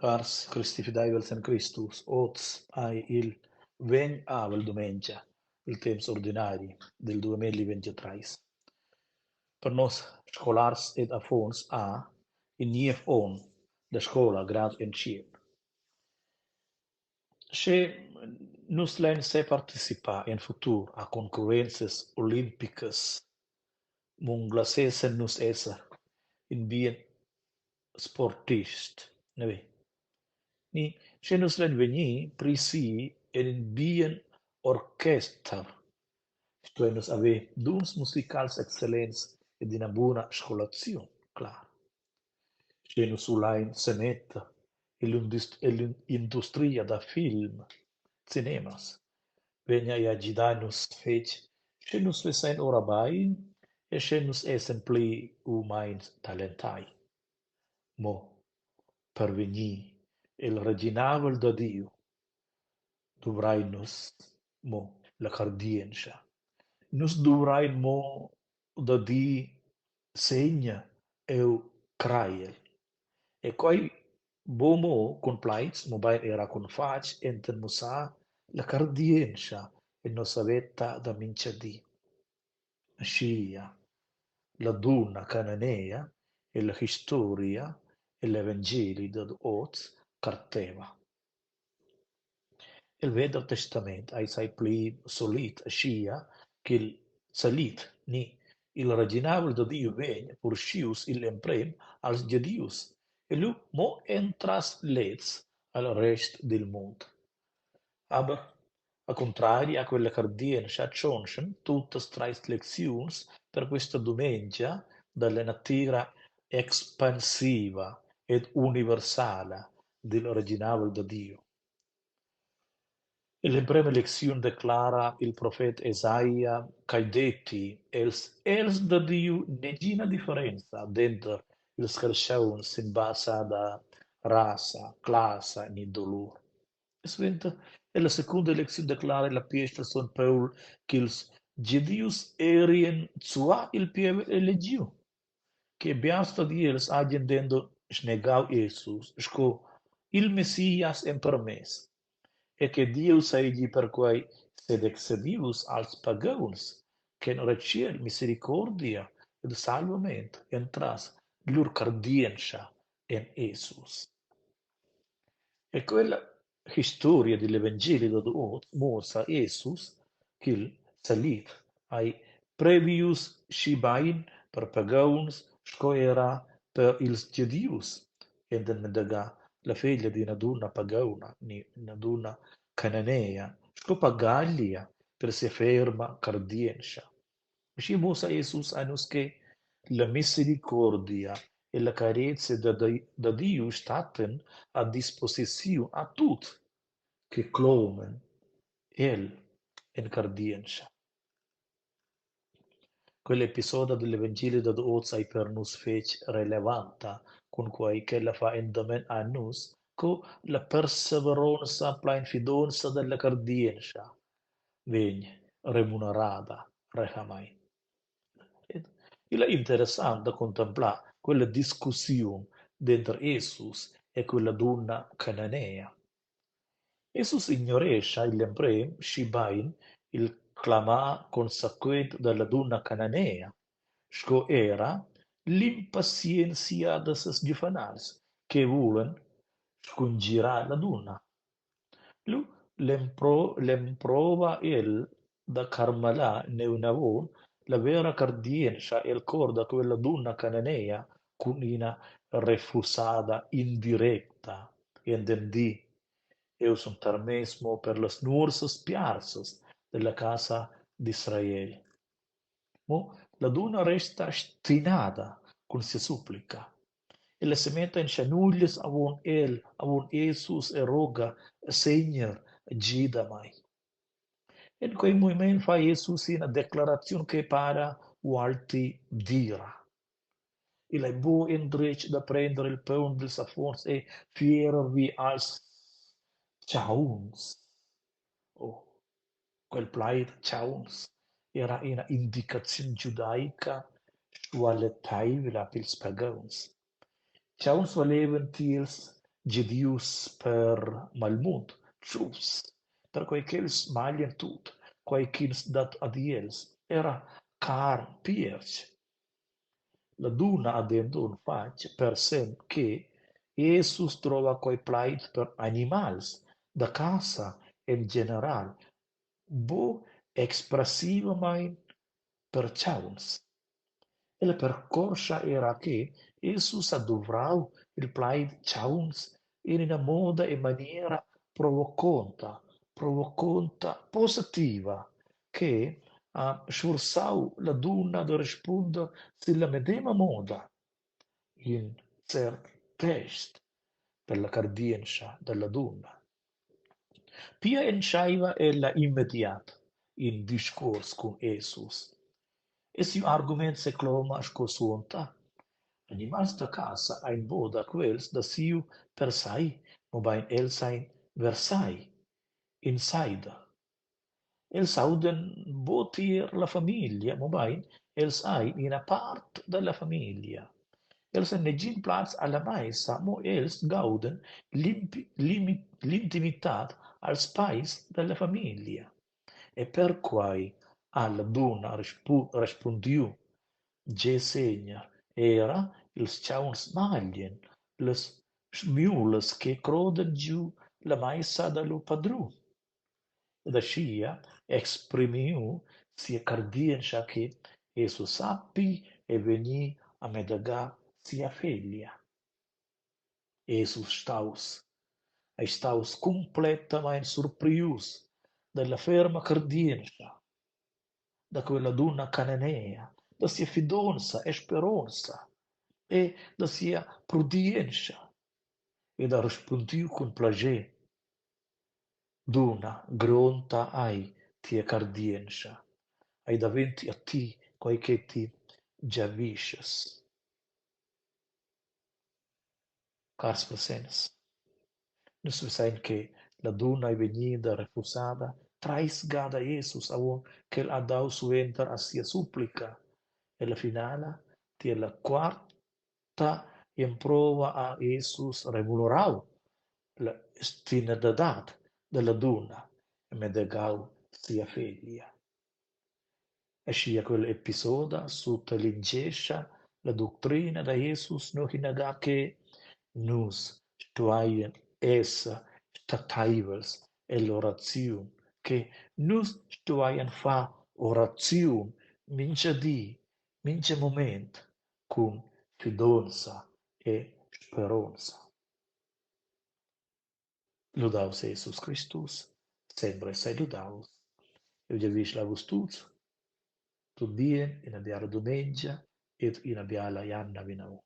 Cars cristifideivels en Cristus, oz ei il vegn avel dumengia, il temps ordinari dil 2023. Per nos scolars ed affons ha in niev onn da scola grad entschiet. Sche nus lein separticipar en futur a concurrenzas olimpicas, munglassessen nus esser in bien sportist, neve? Ni sche nus lein vegnir pri si en in bien orchester, stuein nus haver duns musicals excellents ed ina buna scolaziun, clar. Sche nus vulein semetter ell'industria da film, cinemas, vegn ei a gidar nus fetg sche nus vesein ora bein e sche nus essan pli u meins talentai. Mo per vegnir el reginavel da Diu duvrein nus mo la cardientscha. Nus duvrein mo da dir Segner, eu craiel. E quai buc mo cun plaids, mobein era cun fatgs enten mussar la cardientscha en nossa veta da mintgadi. Aschia la dunna cananea ella historia egl evangeli dad oz carteva. El Veder Testament eis ei pli solit aschia ch'il salit ni il reginavel da Diu vegn purschius igl emprem als Gedius e lu mo entras lezs al rest dil mund. Aber a cuntrari a quella cardientscha tschontschan tuttas treis lecziuns per questa dumengia dalla natira expansiva ed universala dil reginavel da Diu. Ell'emprema lecziun declara il profet Esaia ch'ei detti els egls da Diu negina differenza denter ils carstgauns sin basa da rassa, classa ni dolur. E suenter ella secunda lecziun declara igl apiestel sogn Paul ch'ils gedius erien zuar il pievel elegiu, che biars dad els hagien denton snegau Jesus sco il Messias empermess e che Diu seigi perquei sedecedius als pagauns ch'han retschiert misericordia ed salvament entras lur cardientscha en Jesus. E quella historia digl evangeli dad oz muossa Jesus ch'il salit ei previus schibein per pagauns sco era per ils gedius enten medegar la feglia d'ina dunna pagauna ni ina dunna cananea sco pagaglia per sia ferma cardientscha. Schi muossa Jesus a nus che la misericordia e la carezia da da Diu stattan a disposiziun a tuts che cloman el en cardientscha. Quella episoda digl evangeli dad oz ei per nus fetg relevanta, cunquei ch'ella fa endamen a nus co la perseveronza plein fidonza dalla cardientscha vegn remunerada rehamein. Igl ei interessant da contemplar quella discussiun denter Jesus e quella dunna cananea. Jesus ignorescha igl emprem schibein il clamar consequent dalla dunna cananea sco era l'impazienzia da ses giuvenals che vulan scungirar la dunna. Lu l'emprova el da carmalar neunavon la vera cardientscha el cor da quella dunna cananea cun ina refusada indirecta enten dir: «Jeu sun tarmess mo per las nuorsas piarsas dalla casa d'Israel.» Mo la dunna resta stinada cun sia supplica. Ella semetta en schanuglias avon el, avon Jesus e roga: Segner, gida mei! En quei mument fa Jesus ina declaraziun che para ualti dira. Igl ei buc endretg da prender il paun dils affons e fierer vi als tgauns. Oh, quel plaid tgauns era ina indicaziun giudaica schualeteivla pils pagauns. Tgauns valevan tiels gedius per malmund, tschufs, perquei ch'els maglien tut quei ch'ins dat ad els, era carn piertg. La dunna ha denton fatg persenn che Jesus drova quei plaid per animals da casa en general, buc expressivamein per tgauns. Ella percorscha era che Jesus ha duvrau il plaid tgauns en ina moda e maniera provoconta, provoconta positiva che ha sfurzau la dunna da rispunder silla medema moda. In cert test per la cardientscha dalla dunna. Pia entscheiva ella immediat in discuors cun Jesus. E siu argument secloma sco suonda: Animals da casa ein buc da quels da siu persai, mobein els ein versai, insider. Els auden buc tier la famiglia, mobein els ein ina part dalla famiglia. Els han negin plaz alla meisa, mo els gauden l'intimitad als peis dalla famiglia. E perquei ha la dunna respundiu: Gie Segner, era ils tgauns maglien las smiulas che crodan giu la meisa da lur padrun. Ed aschia exprimiu sia cardientscha che Jesus sappi e vegni a medegar sia feglia. Jesus staus ei staus cumplettamein surprius dalla ferma cardientscha da quella dunna cananea, da sia fidonza e speronza e da sia prudientscha ed ha respundiu cun plascher: Dunna, gronda ei tia cardientscha, ei daventi a ti quei che ti giavischas. Cars presents, nus vesein che la dunna ei vegnida refusada treis ga da Jesus avon ch'el ha dau suenter a sia supplica. E la finala, tier la quarta emprova ha Jesus revolorau la stinadadad dalla dunna e medegau sia feglia. Aschia quella episoda suttalingescha la ductrina da Jesus noch inaga che nus stueien esser stataivels ell'oraziun, che nus stueien far oraziun mintga di, mintga mument cun fidonza e speronza. Ludaus Jesus Cristus, sempre sei ludaus. Eu giavischel a vus tuts tut bien, ina biala dumengia ed ina biala jamna vinavon.